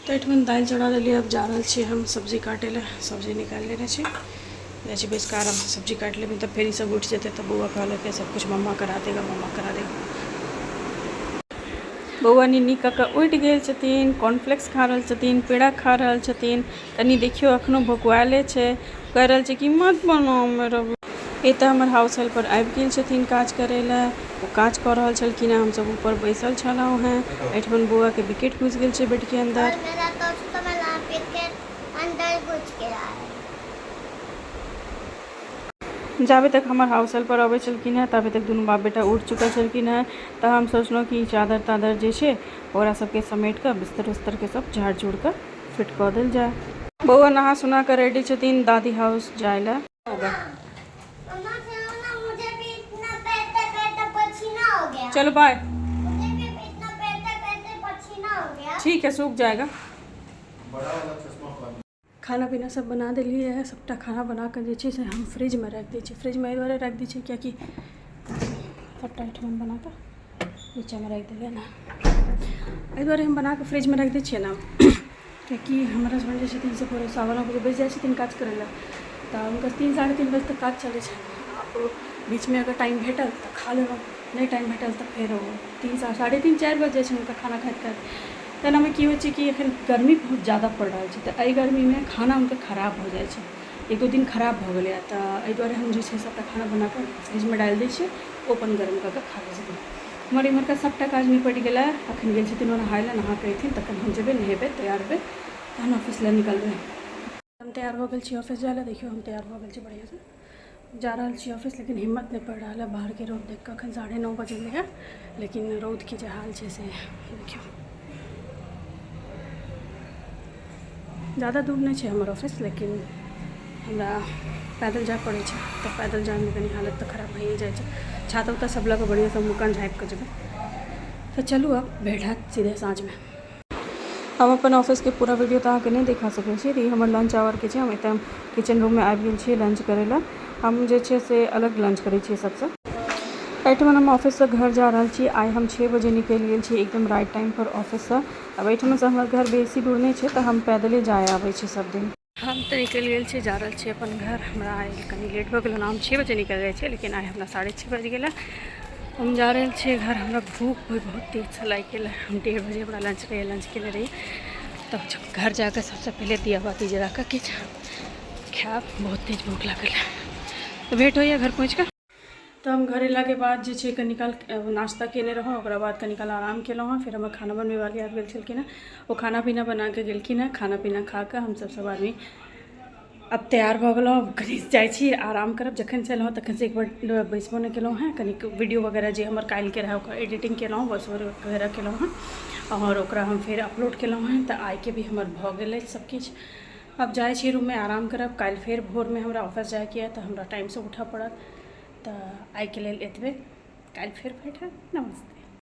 तऽ एहिठमन दालि चढ़ा देलियै। आब जा रहल छियै हम सब्जी काटै लए। सब्जी निकालि लेने छी, जाइ छी बैस कऽ आरामसँ सब्जी काटि लेबै, तऽ फेर ईसभ उठि जेतै तऽ बौआ कहलकै सब कुछ मम्मा करा देगा, मम्मा करा देगा। बौआ निन्नी कऽ कऽ उठि गेल छथिन, कॉर्नफ्लेक्स खा रहल छथिन, पेड़ा खा रहल छथिन। कनि देखियौ, एखनो भकुआएले छै, कहि रहल छै कि मत बनाओ मेरा। एतऽ हमर हाउस हेल्पर आबि गेल छथिन काज करै लए। ओ काज कऽ रहल छलखिन हेँ, हमसभ ऊपर बैसल छलहुँ हेँ। एहिठमन बौआके विकेट घुसि गेल छै बेडके अन्दर। और मेरा दोस्त वाला विकेट अंदर घुस गया है। जाबे तक हमर हाउस हेल्पर अबै छलखिन हेँ, ताबे तक दुनू बाप बेटा उठि चुकल छलखिन हेँ। तऽ हम सोचलहुँ कि चादर तादर जे छै ओकरा सबके समेट कऽ बिस्तर उस्तरके सब झाड़ झूड़ कऽ फिट कऽ देल जाय। बौआ नहा सुना कऽ रेडी छथिन दादी हाउस जाय लए। मम्मा सुनो ना, मुझे भी इतना पहनते पहनते पसीना हो गया। चलो बाय। मुझे भी इतना पहनते पहनते पसीना हो गया। ठीक है, सूख जाएगा। खाना पीना सब बना देलियै है। सबटा खाना बना कऽ जे छै से हम फ्रिजमे राखि दै छियै। फ्रिजमे एहि दुआरे राखि दै छियै किएकि सबटा एहिठमन बना कऽ नीचाँमे राखि देलियै ने। एहि दुआरे हम बना कऽ फ्रिजमे राखि दै छियै ने, किएकि हमर हसबैंड जे छथिन से पूरे 9:15 बजे बैसि जाइ छथिन काज करै लए, तऽ हुनकर 3, 3:30 बजे तक काज चलै छनि। आब बीचमे अगर टाइम भेटल तऽ खा लेलहुँ, नहि टाइम भेटल तऽ फेर ओ 3, 3:30, 4 बजि जाइ छै हुनका खाना खाइत खाइत। तेनामे की होइ छै कि एखन गर्मी बहुत ज्यादा पड़ि रहल छै, तऽ एहि गर्मीमे खाना हुनकर खराब भऽ जाइ छै। 1-2 दिन खराब भऽ गेलैए, तऽ एहि दुआरे हम जे छै सबटा खाना बना कऽ फ्रिजमे डालि दै छियै, ओ अपन गरम कऽ कऽ खा लै छथिन। हमर इम्हरका सबटा काज निपटि गेलै। अखन गेल छथिन ओ नहाय लए, नहा कऽ एथिन तखन हम जेबै, नहेबै, तैयार हेबै, तहन ऑफिस लए निकलबै। हम तैयार भऽ गेल छी ऑफिस जाय लए। देखियौ, हम तैयार भऽ गेल छी बढ़िआँसँ, जा रहल छी ऑफिस, लेकिन हिम्मत नहि पड़ि रहल है बाहरके रौद देख कऽ। अखन 9:30 बजलै हँ, लेकिन रौदके जे हाल छै से देखियौ। ज़्यादा दूर नहि छै हमर ऑफिस, लेकिन हमरा पैदल जाय पड़ै छै, तऽ पैदल जायमे कनि हालत तऽ खराब भइए जाइ छै। छाता उता सब लऽ कऽ बढ़िआँसँ मुँह कान झाँपि कऽ जेबै। तऽ चलू, आब भेट हैत सीधे साँझमे। हम अपन ऑफिसके पूरा वीडियो तऽ अहाँके नहि देखा सकै छी। तऽ ई हमर लंच आवरके छै। हम एतऽ किचन रूममे आबि गेल छियै लंच करै लए। हम जे छै से अलग लंच करै छियै सबसँ। एहिठमन हम ऑफिससँ घर जा रहल छी। आइ हम 6 बजे निकलि गेल छी एकदम राइट टाइमपर ऑफिससँ। आब एहिठमनसँ हमर घर बेसी दूर नहि छै, तऽ हम पैदले जाय आबै छी सब दिन। हम तऽ निकलि गेल छी, जा रहल छी अपन घर। हमरा आइ कनि लेट भऽ गेल। ओना हम 6 बजे निकलि जाइ छियै, लेकिन आइ हमरा 6:30 बाजि गेलै। हम जा रहल छियै घर। हमरा भूख भी बहुत तेजसँ लागि गेलै। हम 1:30 बजे हमरा लंच रहै, लंच केने रहियै। तब घर जाकऽ सबसँ पहिले दिया बाती जरा कऽ किछु खायब। बहुत तेज भूख लागल है। तऽ भेंट होइए घर पहुँचि कऽ। तऽ हम घर अयलाके बाद जे छै कनि काल नाश्ता केने रहौँ, ओकरा बाद कनि काल आराम केलहुँ हँ। फेर हमर खाना बनबैवाली आबि गेल छलखिन हँ, ओ खाना पीना बनाके गेलखिन हँ। खाना पीना खा कऽ हमसभ सब आदमी अब तैयार भऽ गेलहुँ। कनि जाइ छी आराम करब। जखन से एलहुँ तखन से एक बार बैसबो नहि केलहुँ हँ। कनिक वीडियो वगैरह जे हमर काल्हिके रहै, ओकर एडिटिंग केलहुँ, वॉइस ओवर वगैरह केलहुँ हँ आओर ओकरा हम फेर अपलोड केलहुँ हँ। तऽ आइके भी हमर भऽ गेल अछि सबकिछु। आब जाइ छी रूममे आराम करब। काल्हि फेर भोरमे हमरा ऑफिस जाइके यऽ, तऽ हमरा टाइमसँ उठऽ पड़त। तऽ आइके लेल एतबे, काल्हि फेर भेट हैत। नमस्ते।